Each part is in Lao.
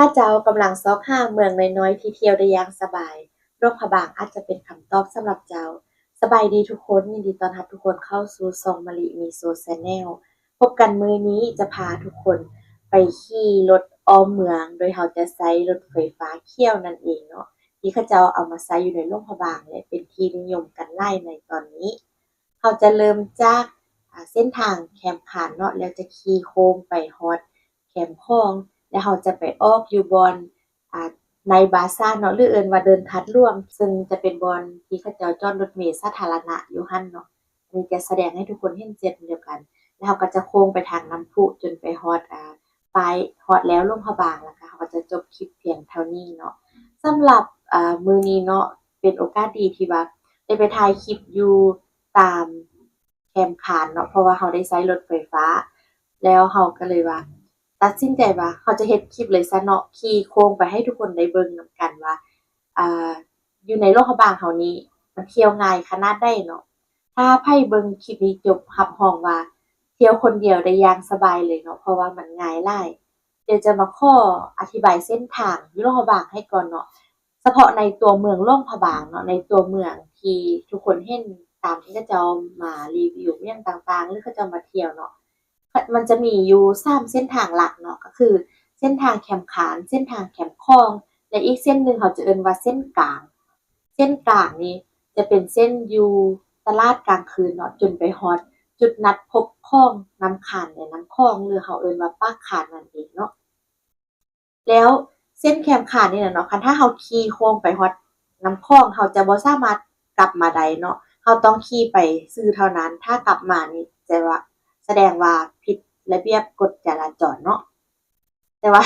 ຖ້າເຈົ້າກຳລັງຊອກຫາເມືອງນ້ອຍໆທີ່ທ່ຽວໄດ້ຢ່າງສະບາຍ, ຫຼວງພະບາງອາດຈະເປັນຄຳຕອບສຳລັບເຈົ້າ. ສະບາຍດີທຸກຄົນ, ຍິນດີຕ້ອນຮັບທຸກຄົນເຂົ້າສູ່ຊ່ອງມະລິມີໂຊແຊນແນວ. ພົບກັນມື້ນີ້ຈະພາທຸກຄົນໄປຂີ່ລົດອ້ອມເມືອງ ໂດຍເຮົາຈະໃຊ້ລົດໄຟຟ້າຂຽວນັ້ນເອງເນາະ, ທີ່ເຂົາເຈົ້າເອົາມາໃຊ້ຢູ່ໃນຫຼວງພະບາງ ແລະ ເປັນທີ່ນິຍົມກັນຫຼາຍໃນຕອນນີ້. ເຮົາຈະເລີ່ມຈາກ ອາ ເສັ້ນທາງແຄມຄານເນາະ, ແລ້ວຈະຂີ່ໂຄ້ງໄປຮອດແຄມຂອງ ແລ້ວເຮົາຈະໄປອອກຢູ່ບ່ອນ ອາ ໃນບາຊາເນາະ ຫຼື ເອີ້ນວ່າເດີ່ນທາດຫຼວງ, ເຊິ່ງຈະເປັນບ່ອນທີ່ເຂົາເຈົ້າຈອດລົດເມສາທາລະນະຢູ່ຫັ້ນເນາະ. ອັນນີ້ຈະສະແດງໃຫ້ທຸກຄົນເຫັນເຊັ່ນດຽວກັນ. ແລ້ວເຮົາກໍຈະໂຄ້ງໄປທາງນ້ຳພຸຈົນໄປຮອດ ອາ ປ້າຍຮອດແລ້ວຫຼວງພະບາງ, ແລ້ວກໍເຮົາກໍຈະຈົບຄລິບພຽງເທົ່ານີ້ເນາະ. ສຳລັບ ອາ ມື້ນີ້ເນາະ ເປັນໂອກາດດີທີ່ວ່າໄດ້ໄປຖ່າຍຄລິບຢູ່ຕາມແຄມຄານເນາະ, ເພາະວ່າເຮົາໄດ້ໃຊ້ລົດໄຟຟ້າ ແລ້ວເຮົາກໍເລີຍວ່າ ຕັດສິນໃຈວ່າເຮົາຈະເຮັດຄລິບເລີຍຊະເນາະ, ຂີ່ໂຄ້ງໄປໃຫ້ທຸກຄົນໄດ້ເບິ່ງນຳກັນວ່າ ອາ ຢູ່ໃນຫຼວງພະບາງເຮົານີ້ມັນທ່ຽວງ່າຍຂະໜາດໃດເນາະ. ຖ້າໃຜເບິ່ງຄລິບນີ້ຈົບ ຮັບຮອງວ່າທ່ຽວຄົນດຽວໄດ້ຢ່າງສະບາຍເລີຍເນາະ, ເພາະວ່າມັນງ່າຍຫຼາຍ. ດຽວຈະມາຂໍອະທິບາຍເສັ້ນທາງຢູ່ຫຼວງພະບາງໃຫ້ກ່ອນເນາະ, ສະເພາະໃນຕົວເມືອງຫຼວງພະບາງເນາະ, ໃນຕົວເມືອງທີ່ທຸກຄົນເຫັນຕາມທີ່ເຂົາເຈົ້າມາຣີວິວຫຍັງຕ່າງໆ ຫຼື ເຂົາເຈົ້າມາທ່ຽວເນາະ, ມັນຈະມີຢູ່ສາມເສັ້ນທາງຫຼັກເນາະ, ກໍຄືເສັ້ນທາງແຄມຄານ, ເສັ້ນທາງແຄມຂອງ ແລະ ອີກເສັ້ນໜຶ່ງເຮົາຈະເອີ້ນວ່າເສັ້ນກາງ. ເສັ້ນກາງນີ້ຈະເປັນເສັ້ນຢູ່ຕະຫຼາດກາງຄືນເນາະ, ຈົນໄປຮອດຈຸດນັດພົບຂອງນ້ຳຄານ ແລະ ນ້ຳຂອງ ຫຼື ເຮົາເອີ້ນວ່າປາກຄານນັ້ນເອງເນາະ. ແລ້ວເສັ້ນແຄມຄານນີ້ນະເນາະ, ຄັນຖ້າເຮົາຂີ່ໂຄ້ງໄປຮອດນ້ຳຂອງ, ເຮົາຈະບໍ່ສາມາດກັບມາໄດ້ເນາະ, ເຮົາຕ້ອງຂີ່ໄປຊື່ເທົ່ານັ້ນ, ຖ້າກັບມານີ້ຈະວ່າ ສະແດງວ່າຜິດລະບຽບກົດຈະລາຈອນເນາະ. ແຕ່ວ່າ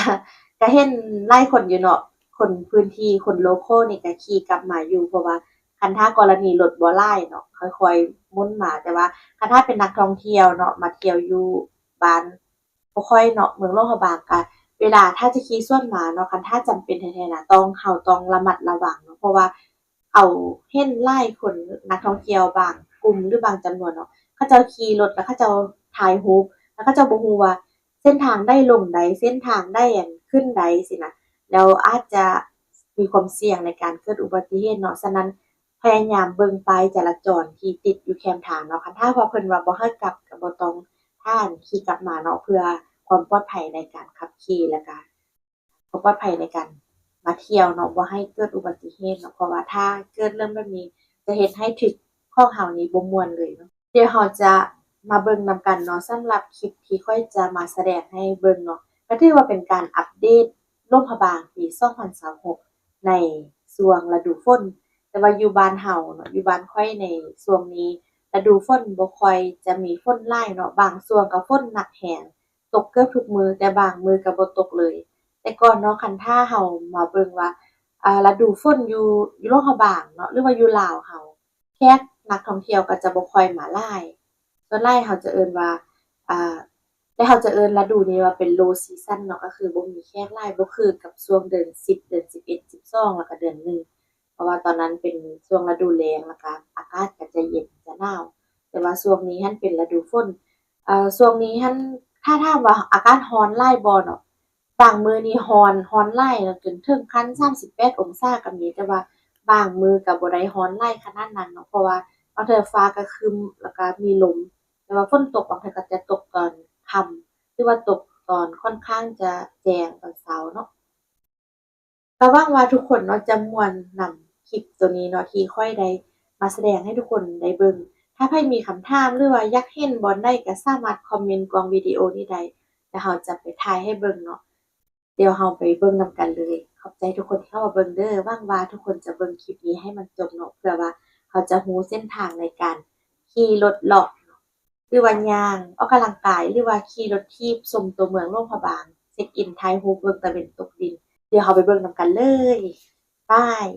ກໍເຫັນຫຼາຍຄົນຢູ່ເນາະ, ຄົນພື້ນທີ່ ຄົນໂລຄໍນີ້ກໍຂີ່ກັບມາຢູ່, ເພາະວ່າຄັນຖ້າກໍລະນີລົດບໍ່ຫຼາຍເນາະ ຄ່ອຍໆໝຸນມາ, ແຕ່ວ່າຄັນຖ້າເປັນນັກທ່ອງທ່ຽວເນາະ ມາທ່ຽວຢູ່ບ້ານບໍ່ຄ່ອຍເນາະ ເມືອງຫຼວງພະບາງ, ກະເວລາຖ້າຈະຂີ່ສວນມາເນາະ, ຄັນຖ້າຈຳເປັນແທ້ໆນະ ຕ້ອງ ເຮົາຕ້ອງລະມັດລະວັງເນາະ, ເພາະວ່າ ເຮົາເຫັນຫຼາຍຄົນ ນັກທ່ອງທ່ຽວບາງກຸ່ມ ຫຼື ບາງຈຳນວນເນາະ, ເຂົາເຈົ້າຂີ່ລົດ ແລ້ວເຂົາເຈົ້າຖ່າຍຮູບ ແລ້ວເຂົາເຈົ້າບໍ່ຮູ້ວ່າເສັ້ນທາງໃດລົງໃດ ເສັ້ນທາງໃດ ອັນ ຂຶ້ນໃດຊີ້ນະ, ແລ້ວອາດຈະມີຄວາມສ່ຽງໃນການເກີດອຸບັດຕິເຫດເນາະ. ສະນັ້ນ ພະຍາຍາມເບິ່ງປ້າຍຈະລາຈອນທີ່ຕິດຢູ່ແຄມທາງເນາະ, ຄັນຖ້າວ່າເພິ່ນວ່າບໍ່ໃຫ້ກັບ ກໍບໍ່ຕ້ອງ ຖ້າ ອັນ ຂີ່ກັບມາເນາະ, ເພື່ອຄວາມປອດໄພໃນການຂັບຂີ່ ແລ້ວກະ ຄວາມປອດໄພໃນການມາທ່ຽວເນາະ, ບໍ່ໃຫ້ເກີດອຸບັດຕິເຫດເນາະ, ເພາະວ່າຖ້າເກີດເລື່ອງແບບນີ້ ຈະເຮັດໃຫ້ທຣິບຂອງເຮົານີ້ບໍ່ມ່ວນເລີຍເນາະ. ດຽວເຮົາຈະມາເບິ່ງນຳກັນເນາະ, ສຳລັບຄລິບທີ່ຂ້ອຍຈະມາສະແດງໃຫ້ເບິ່ງເນາະ, ກໍຖືວ່າເປັນການອັບເດດຫຼວງພະບາງປີສອງພັນຊາວຫົກ ໃນຊ່ວງລະດູຝົນ. ແຕ່ວ່າຢູ່ບ້ານເຮົາເນາະ, ຢູ່ບ້ານຂ້ອຍໃນຊ່ວງນີ້ ລະດູຝົນບໍ່ຄ່ອຍຈະມີຝົນຫຼາຍເນາະ, ບາງຊ່ວງກໍຝົນໜັກແຮງ ຕົກເກືອບທຸກມື້, ແຕ່ບາງມື້ກໍບໍ່ຕົກເລີຍ. ແຕ່ກ່ອນເນາະ, ຄັນຖ້າເຮົາມາເບິ່ງວ່າ ອາ ລະດູຝົນຢູ່ ຢູ່ຫຼວງພະບາງເນາະ ຫຼືວ່າຢູ່ລາວເຮົາ, ແຂກນັກທ່ອງທ່ຽວກໍຈະບໍ່ຄ່ອຍມາຫຼາຍ. ສ່ວນຫຼາຍເຮົາຈະເອີ້ນວ່າ ອາ ແລະ ເຮົາຈະເອີ້ນລະດູນີ້ວ່າເປັນ low season ເນາະ, ກໍຄືບໍ່ມີແຂກຫຼາຍ, ບໍ່ຄືກັບຊ່ວງເດືອນສິບ ເດືອນສິບເອັດ ສິບສອງ ແລ້ວກໍເດືອນໜຶ່ງ, ເພາະວ່າຕອນນັ້ນເປັນຊ່ວງລະດູແລ້ງ ແລ້ວກໍອາກາດກໍຈະເຢັນ ຈະໜາວ. ແຕ່ວ່າຊ່ວງນີ້ຫັ້ນເປັນລະດູຝົນ. ເອີ ຊ່ວງນີ້ຫັ້ນ ຖ້າຖາມວ່າອາກາດຮ້ອນຫຼາຍບໍ່ເນາະ, ບາງມື້ນີ້ຮ້ອນ ຮ້ອນຫຼາຍເນາະ ຈົນເຖິງຂັ້ນສາມສິບແປດອົງສາກໍມີ, ແຕ່ວ່າບາງມື້ກໍບໍ່ໄດ້ຮ້ອນຫຼາຍຂະໜາດນັ້ນເນາະ, ເພາະວ່າບາງເທື່ອຟ້າກໍຄຶ້ມ ແລ້ວກໍມີລົມ, ແຕ່ວ່າຝົນຕົກບາງເທື່ອກໍຈະຕົກຕອນຄ່ຳ ຫຼືວ່າຕົກຕອນຂ້ອນຂ້າງຈະແຈ້ງຕອນເຊົ້າເນາະ. ກໍຫວັງວ່າທຸກຄົນເນາະຈະມ່ວນນຳຄລິບໂຕນີ້ເນາະ ທີ່ຂ້ອຍໄດ້ມາສະແດງໃຫ້ທຸກຄົນໄດ້ເບິ່ງ. ຖ້າໃຜມີຄຳຖາມ ຫຼືວ່າຢາກເຫັນບ່ອນໃດກໍສາມາດຄອມເມັນກ່ອງວິດີໂອນີ້ໄດ້ ແລ້ວເຮົາຈະໄປຖ່າຍໃຫ້ເບິ່ງເນາະ. ດຽວເຮົາໄປເບິ່ງນຳກັນເລີຍ. ຂອບໃຈທຸກຄົນທີ່ເຂົ້າມາເບິ່ງເດີ້. ຫວັງວ່າທຸກຄົນຈະເບິ່ງຄລິບນີ້ໃຫ້ມັນຈົບເນາະ ເພື່ອວ່າເຮົາຈະຮູ້ເສັ້ນທາງໃນການຂີ່ລົດເລາະ ຫຼືວ່າຍ່າງອອກກຳລັງກາຍ ຫຼືວ່າຂີ່ລົດຖີບຊົມຕົວເມືອງຫຼວງພະບາງ, ເຊັກອິນ ຖ່າຍຮູບເບິ່ງຕາເວັນຕົກດິນ. ດຽວເຮົາໄປເບິ່ງນຳກັນເລີຍ. ບາຍ.